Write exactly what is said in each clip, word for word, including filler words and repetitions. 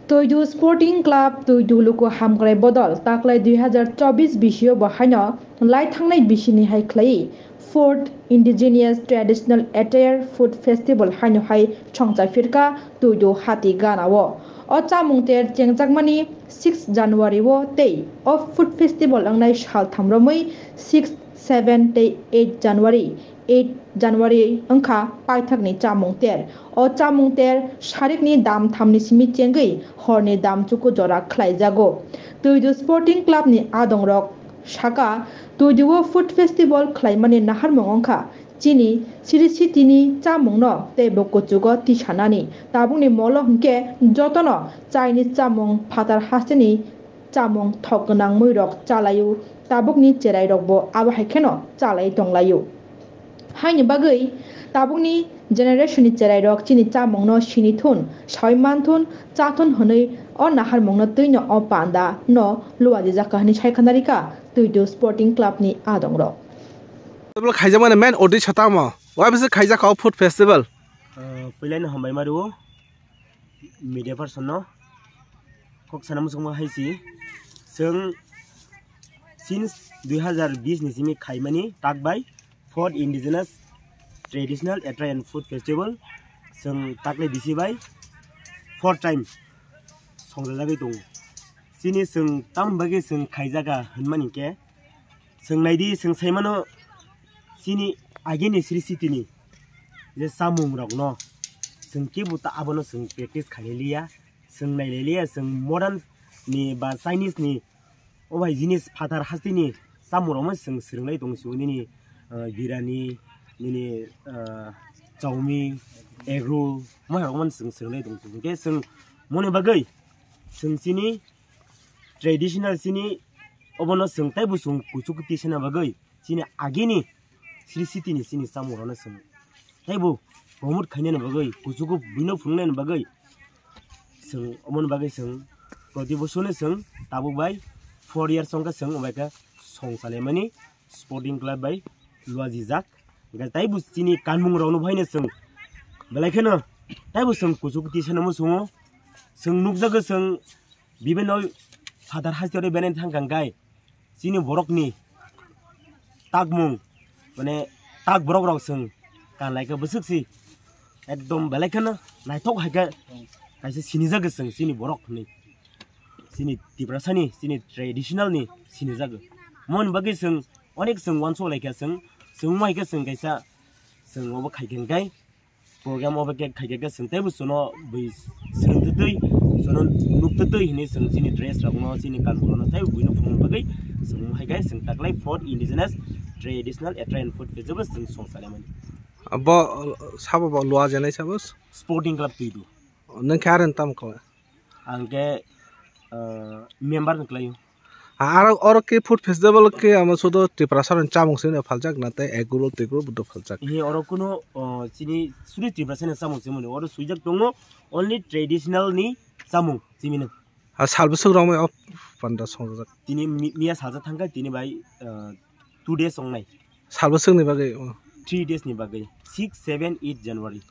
Tuidu Sporting Club, Tuidu Luku Hamkrai Bodol, taklai dui hazar chobbish bisio bo haino lai thangnai bisini hai khlai fourth Indigenous Traditional Attire Food Festival haino hai chongchai phirka Tuidu Hati Gana o. O chamung ter chengjakmani six January o tei o food festival wngnai sal tham romwi six, seven tei eight January. Eight January wngkha paithakni chamung ter. O chamung ter sarikni dam thamni simi chengwi horni dam chuku jora khlaijago. Tuidu Sporting Club ni adongrok saka, Tuidu o food festival khlaimani naharmung wngkha chini Sri City ni chamungno teibo kuchugo tisanani. Tabukni molo hwnkhe jotono Chinese chamung phatar hasteni chamung thok gwnang muirok chalaio, tabukni cherairokbo abo hai kheno chalai tonglaio. Haini bagwi tabukni generation ni cherairok chini chamungno sini thun, sawi man thun, cha thun hwnwi o naharmungno twino o panda no luajijak kha hwnwi sai khna rikha Tuidu Sporting Club ni adongrok. Table khaijakmani main uddesho tamo? Wabisi khaijak kha o food festival? Ah, puilani hambai mario. Media person no kok sana muchungma hai si, chwng since dui hazar bish ni simi khaimani tak bai fourth Indigenous Traditional Attire and Food Festival, chwng takle bisi bai four time songjajagwi tongo. Chini chwng tam bagwi chwng khaijaga hwnmani khe, chwng naidi, chwng saimano chini agini Sri City ni je chamung rokno chwng kibu ta abono chwng practice khailai liya, chwng nailai liya, chwng modern ni ba Chinese ni o bai jinis phatar hasti ni chamung rokno chwng swrwng lai tong si nini, ah, birani, nini, ah, chowmin, egg roll, mo hai rokno chwng swrwng lai tong si. Hwnkhe chwng moni bagwi chwng chini traditional chini obono chwng teibo chwng kuchuk tisana bagwi chini agini Sri City ni chini chamung rokno chwng teibo promote khainani bagwi, kuchugo buino phunuknani bagwi chwng, omoni bagwi chwng proti bosorno chwng tabuk bai four years wngkha chwng obaikha song chalaimani Sporting Club bai luajijak. Hwnkhe teibo chini kanmung rokno bahaino chwng belai kheno teibo chwng kuchuk tisana muchungo. Chwng nukjago chwng bibino phatar hasteo benai thangkha hwnkhe chini borokni takmung, mane tak borok rok chwng kanlaikha bwswk si ekdom belai kheno naithok hai khe kaisa sinijagwi chwng chini borok hinwi, chini Tiprasani, chini traditional ni sinijagwi. Moni bagwi chwng onek chwng uansuk laikha chwng, chwng wngma hai khe chwng kaisa chwng obo khaikha hwnkhe program obo khe khaikhe khe chwng teibo chwngno bui swrwngtwtwi, chwngno nuktwtwi hinwi chwng chini dress rokno, chini kanmung rokno teibo buino phunukna bagwi chwng hai khe chwng taklai fourth Indigenous Traditional Attire and Food Festival chwng song chalaimani. Abo sabo bo luajenai sabo? Sporting Club Tuidu. Nwng khe aroni tamo khlai? Ang khe, ah, member ni khlaio. A-, aro oro khe food festival khe amo sudo Tiprasa ni chamung sino phaljak na tei egg roll tegro budo phaljak. He oro kuno, o, chini suri Tiprasa ni chamung simo ni oro swijak tongo only traditional ni chamung simino. A sal bwswk romwi o panda songjak. Tini mi-, miya salsa thangkha tini bai, o, two days ongnai. Sal bwswk ni bagwi o. Three days ni bagwi, six, seven, eight January.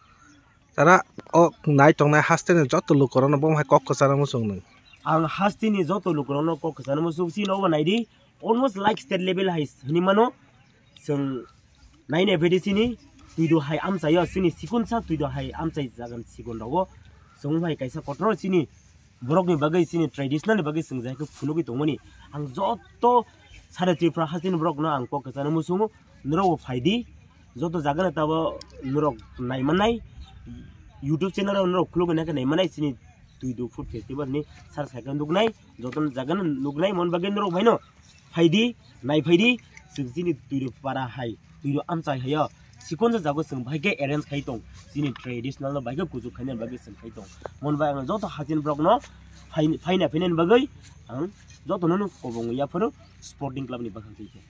Tara o nai tongnai hasteni joto lukurokno bo hai kok kwcharo muchung nung. Ang hasteni joto lukurokno kok kwcharo muchung si nogo naidi, almost like state level hai hwnwi mano. Chwng naina bedi sini Tuidu hai amchaio, sini sikunsa Tuidu hai amchai jagan sikon rogo. Chwng hai kaisa kotor sini borokni bagwi, chini traditional ni bagwi chwng jai khe phunugwi tongmani. Ang joto sara Tripura hasteni borokno ang kok kwcharo muchungo, norok bo phaidi. Joto jagano tabo norok naimanai, YouTube channel o norok khulugwi naikhe naimanai chini Tuidu Food Festival ni sar saikhe nuknai, joto jagano nuknai, mon bagwi norok baino phaidi, naiphaidi, chwng chini Tuidu para hai, Tuidu amchai haio, sikonsa jago chwng bahai khe arrange khai tong, chini traditional no bahai khe kuchuk khaina bagwi chwng khai tong. Mon bai ang joto hajin borokno phai-, phaina phainani bagwi ang jotono no kobong yaphuru Sporting Club ni bwkhak twi khe.